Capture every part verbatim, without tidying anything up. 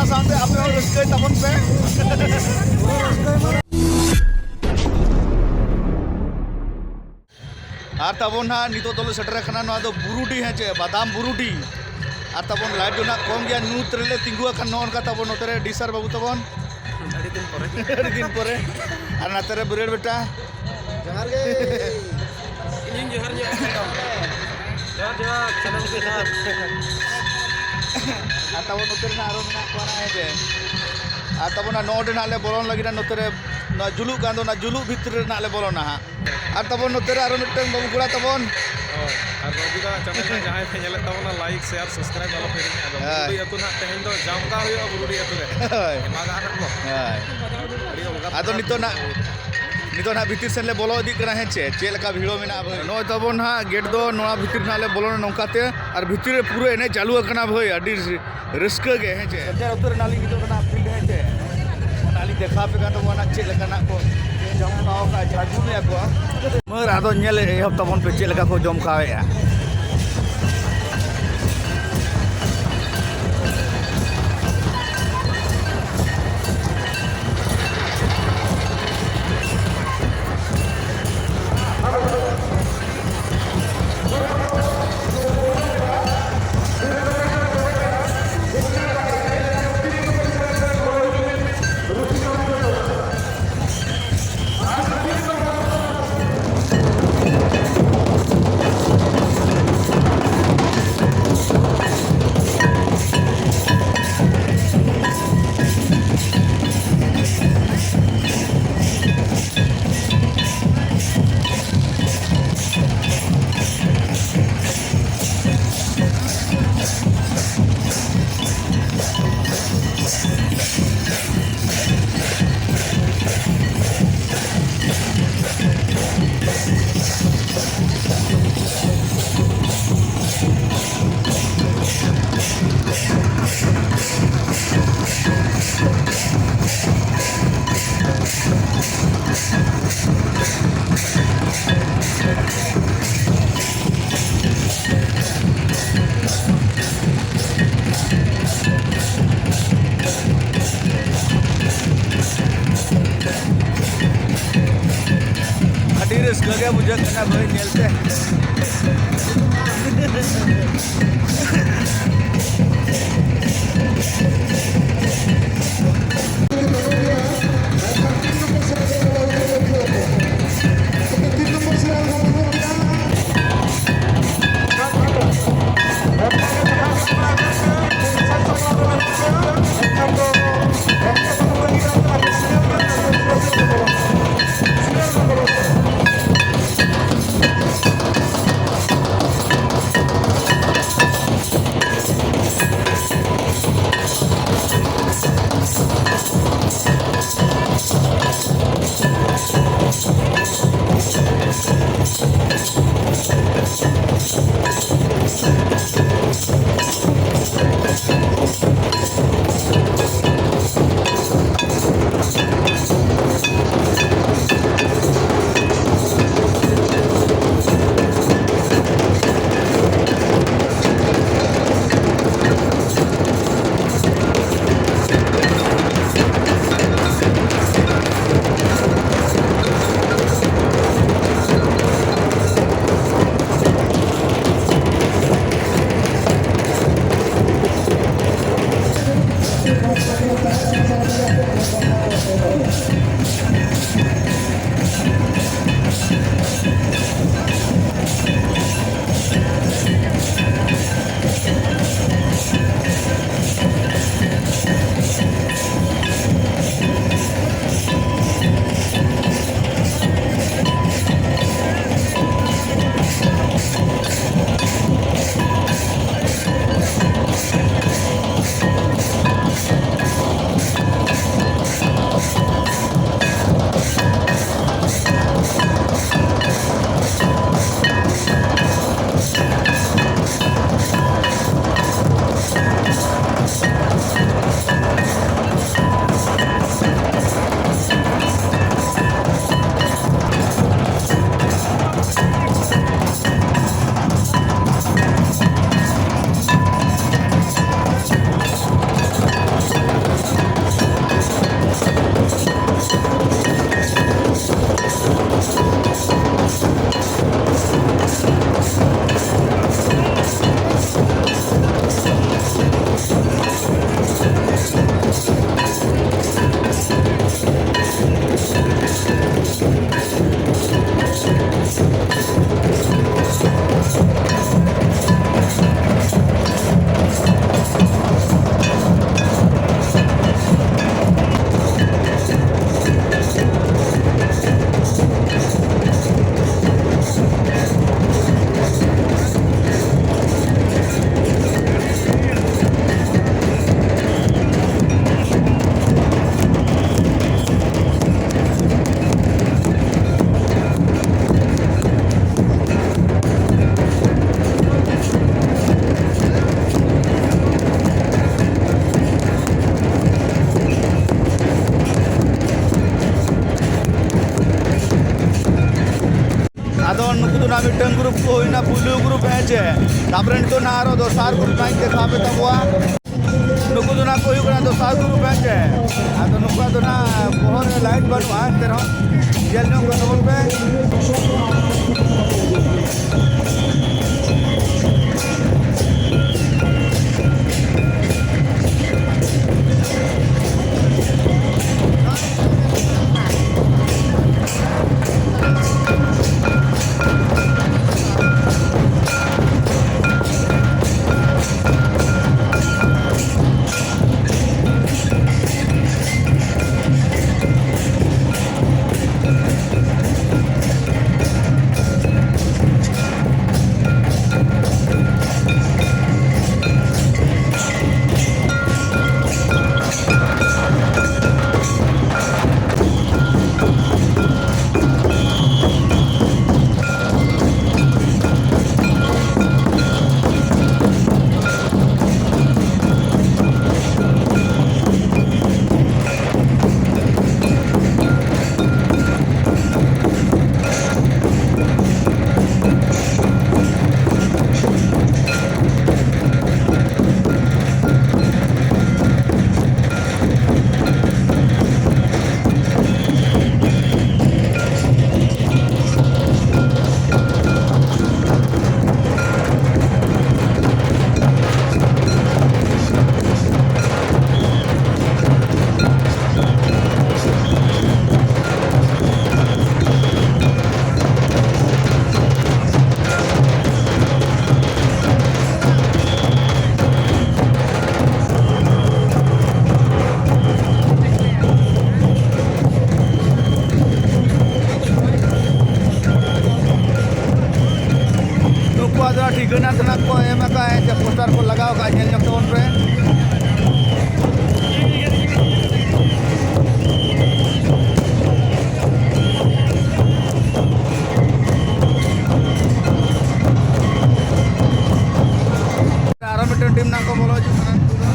ᱥᱟᱶᱛᱮ ᱟᱯᱮ ᱦᱚᱸ ᱨᱟᱹᱥᱠᱟᱹᱭ ᱛᱟᱵᱚᱱ ᱯᱮ᱾ ᱟᱨ ᱛᱟᱵᱚᱱ ᱦᱟᱸᱜ ᱱᱤᱛᱚᱜ ᱫᱚᱞᱮ ᱥᱮᱴᱮᱨ ᱟᱠᱟᱱᱟ ᱱᱚᱣᱟ ᱫᱚ ᱵᱩᱨᱩᱰᱤ, ᱦᱮᱸ ᱪᱮ, ᱵᱟᱫᱟᱢ ᱵᱩᱨᱩᱰᱤ᱾ ᱟᱨ ᱛᱟᱵᱚᱱ ᱞᱟᱭᱤᱴ ᱫᱚ ᱱᱟᱜ ᱠᱚᱢ ᱜᱮᱭᱟ, ᱧᱩᱛ ᱨᱮᱞᱮ ᱛᱤᱸᱜᱩ ᱟᱠᱟᱱ᱾ ᱱᱚᱜᱼᱚ ᱱᱚᱝᱠᱟ ᱛᱟᱵᱚᱱ ᱱᱚᱛᱮ ᱨᱮ ᱰᱤ ᱥᱟᱨ ᱵᱟᱹᱵᱩ ᱛᱟᱵᱚᱱ᱾ ᱟᱹᱰᱤ ᱫᱤᱱ ᱯᱚᱨᱮ᱾ ᱟᱹᱰᱤ ᱫᱤᱱ ᱯᱚᱨᱮ᱾ ᱟᱨ ᱱᱟᱛᱮ ᱨᱮ ᱵᱤᱨᱟᱹᱲ ᱵᱮᱴᱟ᱾ ᱡᱚᱦᱟᱨ ᱜᱮ᱾ ᱤᱧ ᱡᱚᱦᱟᱨ ᱧᱚᱜ ᱠᱟᱱᱟ᱾ ᱡᱚᱦᱟᱨ, ᱡᱚᱦᱟᱨ, ᱥᱟᱱᱟᱢ ᱠᱚ ᱡᱚᱦᱟᱨ᱾ ᱟᱨ ᱛᱟᱵᱚᱱ ᱱᱚᱛᱮ ᱨᱮ ᱱᱟᱜ ᱟᱨᱚ ᱢᱮᱱᱟᱜ ᱠᱚᱣᱟ ᱱᱟᱜ, ᱦᱮᱸ ᱪᱮ? ᱟᱨ ᱛᱟᱵᱚᱱ ᱱᱚᱰᱮ ᱱᱟᱜ ᱞᱮ ᱵᱚᱞᱚᱱ ᱞᱟᱹᱜᱤᱫ ᱱᱚᱛᱮ ᱨᱮ, ᱱᱚᱣᱟ ᱡᱩᱞᱩᱜ ᱠᱟᱱ ᱫᱚ, ᱚᱱᱟ ᱡᱩᱞᱩᱜ ᱵᱷᱤᱛᱨᱤ ᱨᱮ ᱱᱟᱜ ᱞᱮ ᱵᱚᱞᱚᱱᱟ ᱦᱟᱸᱜ᱾ ᱟᱨ ᱛᱟᱵᱚᱱ ᱱᱚᱛᱮ ᱨᱮ ᱟᱨᱚ ᱢᱤᱫᱴᱟᱝ ᱵᱟᱹᱵᱩ ᱠᱚᱲᱟ ᱛᱟᱵᱚᱱ᱾ ᱦᱳᱭ, ᱟᱨ ᱵᱟᱹᱵᱩ ᱫᱚ ᱪᱟᱱᱮᱞ ᱨᱮ ᱡᱟᱦᱟᱸᱭ ᱯᱮ ᱧᱮᱞᱮᱫ ᱛᱟᱵᱚᱱᱟ, ᱞᱟᱭᱤᱠ, ᱥᱮᱭᱟᱨ, ᱥᱟᱵᱥᱠᱨᱟᱭᱤᱵ ᱟᱞᱚ ᱯᱮ ᱦᱤᱲᱤᱧᱟ᱾ ᱟᱫᱚ ᱦᱳᱭ᱾ ᱵᱩᱨᱩᱰᱤ ᱟᱹᱛᱩ ᱱᱟᱜ ᱛᱮᱦᱮᱧ ᱫᱚ ᱡᱟᱢᱜᱟ ᱦᱩᱭᱩᱜᱼᱟ, ᱵᱩᱨᱩᱰᱤ ᱟᱹᱛᱩ ᱨᱮ᱾ ᱦᱳᱭ᱾ ᱮᱢᱟ ᱜᱟᱜ ᱱᱟᱜ ᱠᱚ᱾ ᱦᱳᱭ᱾ ᱟᱹᱰᱤ ᱚᱞᱜᱟ ᱟᱫᱚ ᱱᱤᱛᱚᱜ ᱱᱟᱜ, ᱱᱤᱛᱚᱜ ᱱᱟᱜ ᱵᱷᱤᱛᱤᱨ ᱥᱮᱱ ᱞᱮ ᱵᱚᱞᱚ ᱤᱫᱤᱜ ᱠᱟᱱᱟ, ᱦᱮᱸ ᱪᱮ? ᱪᱮᱫ ᱞᱮᱠᱟ ᱵᱷᱤᱲᱚ ᱢᱮᱱᱟᱜᱼᱟ ᱵᱷᱟᱹᱭ? ᱱᱚᱜᱼᱚᱭ ᱛᱟᱵᱚᱱ ᱦᱟᱸᱜ ᱜᱮᱴ ᱫᱚ ᱱᱚᱣᱟ ᱵᱷᱤᱛᱤᱨ ᱱᱟᱜ ᱞᱮ ᱵᱚᱞᱚᱱᱟ ᱱᱚᱝᱠᱟ ᱛᱮ, ᱟᱨ ᱵᱷᱤᱛᱤᱨ ᱨᱮ ᱯᱩᱨᱟᱹ ᱮᱱᱮᱡ ᱪᱟᱹᱞᱩ ᱟᱠᱟᱱᱟ ᱵᱷᱟᱹᱭ, ᱟᱹᱰᱤ ᱨᱟᱹᱥᱠᱟᱹ ᱜᱮ, ᱦᱮᱸ ᱪᱮ? ᱥᱮᱴᱮᱨ ᱩᱛᱟᱹᱨ ᱮᱱᱟᱞᱤᱧ ᱱᱤᱛᱚᱜ ᱫᱚ ᱱᱟᱜ ᱯᱷᱤᱞᱰ, ᱦᱮᱸ ᱪᱮ? ᱚᱱᱟᱞᱤᱧ ᱫᱮᱠᱷᱟᱣ ᱟᱯᱮ ᱠᱟᱱ ᱛᱟᱵᱚᱱᱟ ᱪᱮᱫ ᱞᱮᱠᱟᱱᱟᱜ ᱠᱚ ᱡᱚᱢ ᱠᱟᱣ ᱠᱟᱜᱼᱟ, ᱡᱷᱟᱲᱜᱩᱢᱮᱜᱼᱟ ᱠᱚ᱾ ᱢᱟᱹᱨ, ᱟᱫᱚ ᱧᱮᱞ ᱮᱦᱚᱵ ᱛᱟᱵᱚᱱ ᱯᱮ ᱪᱮᱫ ᱞᱮᱠᱟ ᱠᱚ ᱡᱚᱢ ᱠᱟᱣᱮᱜᱼᱟ᱾ ᱦᱩᱭᱱᱟ ᱯᱩᱭᱞᱩ ᱜᱨᱩᱯ, ᱦᱮᱸ ᱪᱮ? ᱛᱟᱯᱚᱨᱮ ᱱᱤᱛᱚᱜ ᱱᱟᱜ ᱟᱨᱚ ᱫᱚᱥᱟᱨ ᱜᱨᱩᱯ ᱱᱟᱜ ᱤᱧ ᱫᱮᱠᱷᱟᱣ ᱯᱮ ᱛᱟᱵᱚᱣᱟ᱾ ᱱᱩᱠᱩ ᱫᱚ ᱱᱟᱜ ᱠᱚ ᱦᱩᱭᱩᱜ ᱠᱟᱱᱟ ᱫᱚᱥᱟᱨ ᱜᱨᱩᱯ, ᱦᱮᱸ ᱪᱮ? ᱟᱫᱚ ᱱᱩᱠᱩᱣᱟᱜ ᱫᱚ ᱱᱟᱜ ᱵᱚᱦᱚᱜ ᱨᱮ ᱞᱟᱭᱤᱴ ᱵᱟᱹᱱᱩᱜᱼᱟ, ᱮᱱᱛᱮ ᱨᱮᱦᱚᱸ ᱧᱮᱞ ᱧᱚᱜ ᱠᱚ ᱛᱟᱵᱚᱱ ᱯᱮ᱾ ᱱᱩᱠᱩᱣᱟᱜ ᱫᱚ ᱴᱷᱤᱠᱟᱹᱱᱟ ᱥᱟᱱᱟᱢ ᱠᱚ ᱮᱢ ᱟᱠᱟᱫᱼᱟ, ᱥᱮ ᱯᱳᱥᱴᱟᱨ ᱠᱚ ᱞᱟᱜᱟᱣ ᱟᱠᱟᱫᱼᱟ, ᱧᱮᱞ ᱧᱚᱜ ᱛᱟᱵᱚᱱ ᱯᱮ᱾ ᱟᱨᱚ ᱢᱤᱫᱴᱮᱱ ᱴᱤᱢ ᱱᱟᱜ ᱠᱚ ᱵᱚᱞᱚ ᱦᱤᱡᱩᱜ ᱠᱟᱱᱟ ᱱᱩᱠᱩ ᱫᱚ᱾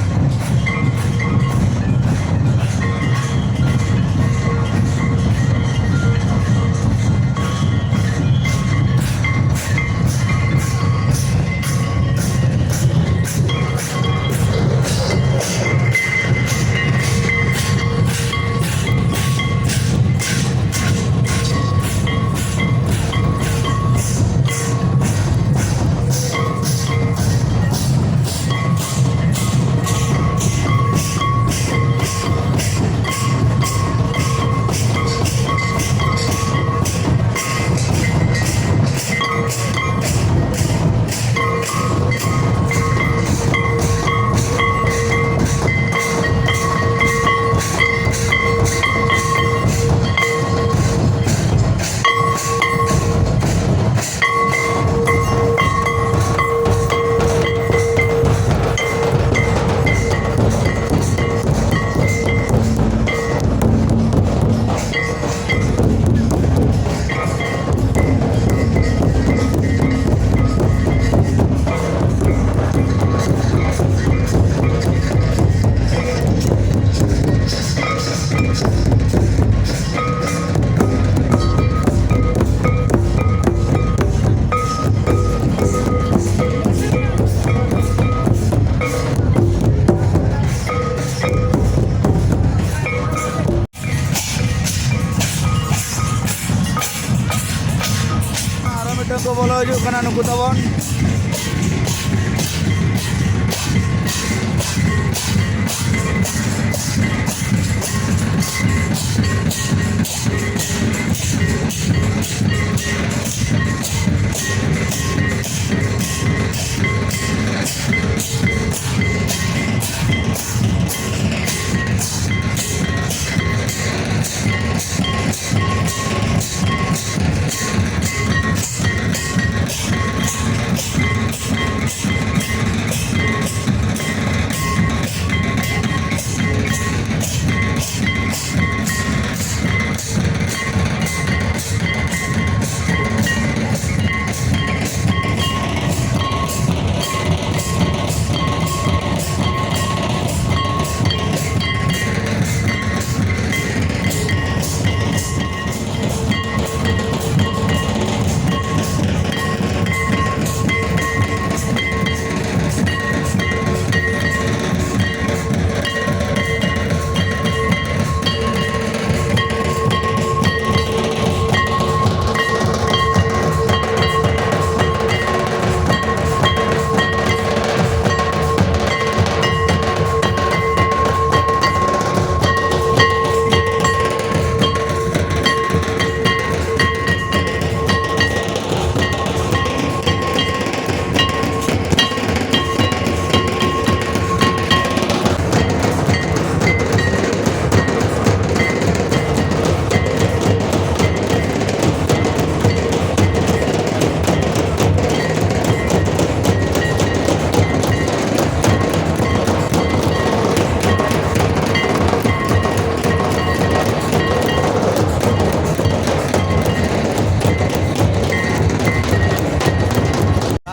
ᱱᱩᱠᱩ ᱛᱟᱵᱚᱱ᱾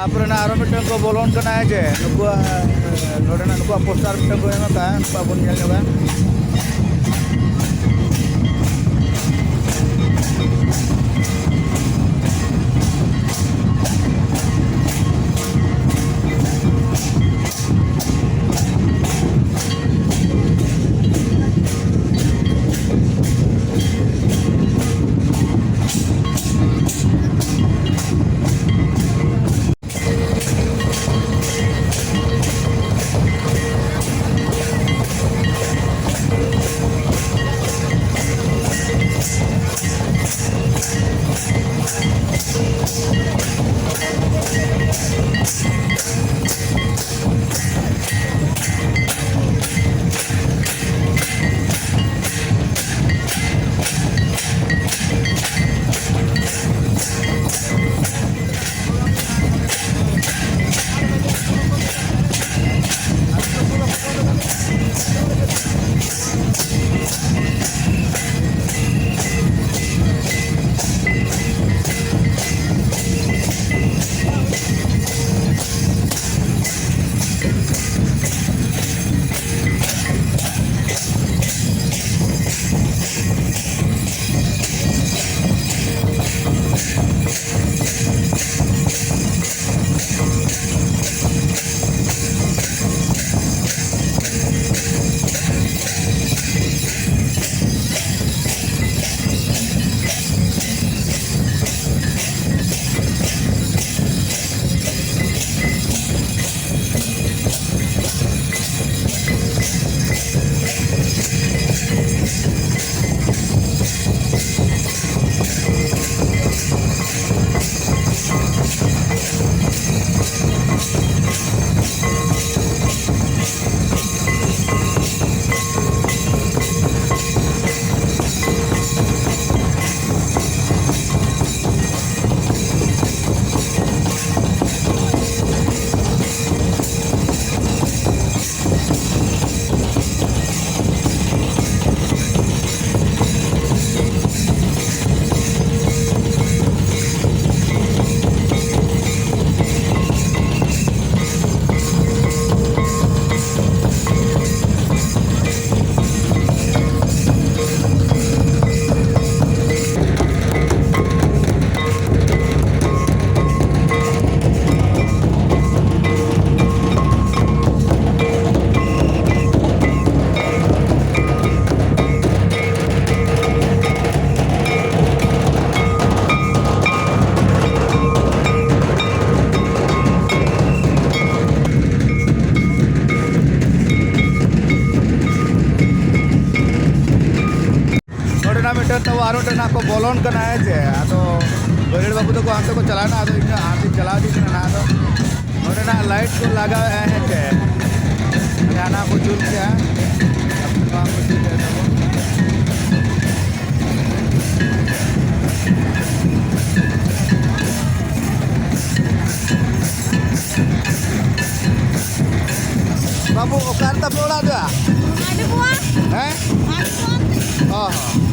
ᱛᱟᱯᱚᱨᱮ ᱱᱟ ᱟᱨᱚ ᱢᱤᱫᱴᱟᱝ ᱠᱚ ᱵᱚᱞᱚᱱ ᱠᱟᱱᱟ, ᱦᱮᱸ ᱪᱮ? ᱱᱩᱠᱩᱣᱟᱜ, ᱱᱚᱰᱮᱱᱟᱜ ᱱᱩᱠᱩᱣᱟᱜ ᱯᱳᱥᱴᱟᱨ ᱢᱤᱫᱴᱟᱝ ᱠᱚ ᱮᱢ ᱟᱠᱟᱫᱼᱟ, ᱱᱩᱠᱩᱣᱟᱜ ᱵᱚᱱ ᱧᱮᱞ ᱧᱚᱜᱟ᱾ ᱟᱨ ᱢᱤᱫᱴᱮᱱ ᱱᱟᱜ ᱠᱚ ᱵᱚᱞᱚᱱ ᱠᱟᱱᱟ, ᱦᱮᱸ ᱪᱮ? ᱟᱫᱚ ᱵᱟᱹᱭᱦᱟᱹᱲ ᱵᱟᱹᱵᱩ ᱛᱟᱠᱚ ᱦᱟᱱᱛᱮ ᱠᱚ ᱪᱟᱞᱟᱣᱱᱟ, ᱟᱫᱚ ᱤᱧ ᱫᱚ ᱦᱟᱱᱛᱮᱧ ᱪᱟᱞᱟᱣ ᱤᱫᱤᱜ ᱠᱟᱱᱟ ᱱᱟᱜ᱾ ᱟᱫᱚ ᱱᱚᱰᱮ ᱱᱟᱜ ᱞᱟᱭᱤᱴ ᱠᱚ ᱞᱟᱜᱟᱣᱮᱫᱼᱟ, ᱦᱮᱸ ᱪᱮ? ᱡᱟᱦᱟᱱᱟᱜ ᱠᱚ ᱡᱩᱞ ᱠᱮᱜᱼᱟ, ᱱᱚᱣᱟ ᱠᱚ ᱡᱩᱞ ᱠᱮᱜᱼᱟ ᱛᱟᱵᱚᱱ᱾ ᱵᱟᱹᱵᱩ, ᱚᱠᱟ ᱨᱮ ᱛᱟᱯᱮ ᱚᱲᱟᱜ ᱫᱚ? ᱢᱟᱱᱰᱤᱯᱩᱣᱟ᱾ ᱦᱮᱸ? ᱢᱟᱱᱰᱤᱯᱩᱣᱟ᱾ ᱚ ᱦᱚᱸ᱾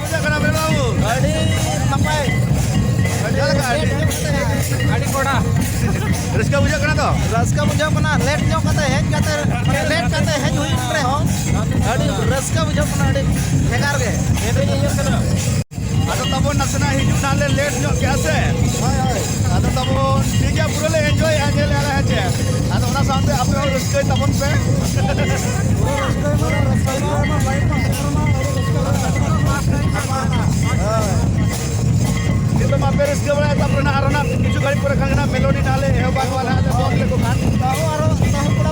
ᱵᱩᱡᱷᱟᱹᱜ ᱠᱟᱱᱟ ᱵᱮᱱ ᱵᱟᱹᱵᱩ? ᱟᱹᱰᱤ ᱱᱟᱯᱟᱭ᱾ ᱟᱹᱰᱤ ᱪᱮᱫ ᱞᱮᱠᱟ? ᱟᱹᱰᱤ ᱟᱹᱰᱤ ᱠᱚᱲᱟ᱾ ᱨᱟᱹᱥᱠᱟᱹ ᱵᱩᱡᱷᱟᱹᱜ ᱠᱟᱱᱟ ᱛᱚ? ᱨᱟᱹᱥᱠᱟᱹ ᱵᱩᱡᱷᱟᱹᱜ ᱠᱟᱱᱟ᱾ ᱞᱮᱴ ᱧᱚᱜ ᱠᱟᱛᱮ ᱦᱮᱡ ᱠᱟᱛᱮ, ᱢᱟᱱᱮ, ᱞᱮᱴ ᱠᱟᱛᱮ ᱦᱮᱡ ᱦᱩᱭ ᱨᱮᱦᱚᱸ ᱟᱹᱰᱤ ᱨᱟᱹᱥᱠᱟᱹ ᱵᱩᱡᱷᱟᱹᱜ ᱠᱟᱱᱟ, ᱟᱹᱰᱤ ᱵᱷᱮᱜᱟᱨ ᱜᱮ᱾ ᱟᱫᱚ ᱛᱟᱵᱚᱱ ᱱᱟᱥᱮᱱᱟᱜ ᱦᱤᱡᱩᱜ ᱱᱟᱦᱟᱜ ᱞᱮ ᱞᱮᱴ ᱧᱚᱜ ᱠᱮᱜᱼᱟ ᱥᱮ᱾ ᱦᱳᱭ, ᱦᱳᱭ᱾ ᱟᱫᱚ ᱛᱟᱵᱚᱱ ᱴᱷᱤᱠ ᱜᱮᱭᱟ, ᱯᱩᱨᱟᱹ ᱞᱮ ᱮᱱᱡᱚᱭᱮᱜᱼᱟ, ᱧᱮᱞᱮᱜᱼᱟ ᱞᱮ, ᱦᱮᱸ ᱪᱮ? ᱟᱫᱚ ᱚᱱᱟ ᱥᱟᱶᱛᱮ ᱟᱯᱮ ᱦᱚᱸ ᱨᱟᱹᱥᱠᱟᱹᱭ ᱛᱟᱵᱚᱱ ᱯᱮ᱾ ᱯᱩᱨᱟᱹ ᱨᱟᱹᱥᱠᱟᱹᱭ ᱢᱟ, ᱨᱟᱹᱥᱠᱟᱹᱭ ᱢᱟ, ᱞᱟᱭᱤᱴ ᱢᱟ ᱥᱮᱴᱮᱨ ᱢᱟ, ᱟᱹᱰᱤ ᱨᱟᱹᱥᱠᱟᱹ ᱞᱮ ᱵᱩᱡᱷᱟᱹᱣ ᱢᱟ᱾ ᱱᱤᱛᱚᱜ ᱢᱟ ᱯᱮ ᱨᱟᱹᱥᱠᱟᱹ ᱵᱟᱲᱟᱭᱟ, ᱛᱟᱯᱚᱨᱮ ᱱᱟᱜ ᱟᱨᱚ ᱱᱟᱜ ᱠᱤᱪᱷᱩ ᱜᱷᱟᱹᱲᱤᱡ ᱯᱚᱨᱮ ᱠᱷᱟᱱ ᱜᱮ ᱱᱟᱜ ᱢᱮᱞᱳᱰᱤ ᱱᱟᱜ ᱞᱮ ᱮᱦᱚᱵᱟ, ᱱᱚᱣᱟ ᱱᱟᱜ ᱞᱮ ᱫᱚᱱ ᱞᱮᱠᱚ ᱠᱷᱟᱱ᱾ ᱛᱟᱦᱚᱸ ᱟᱨᱚ, ᱛᱟᱦᱚᱸ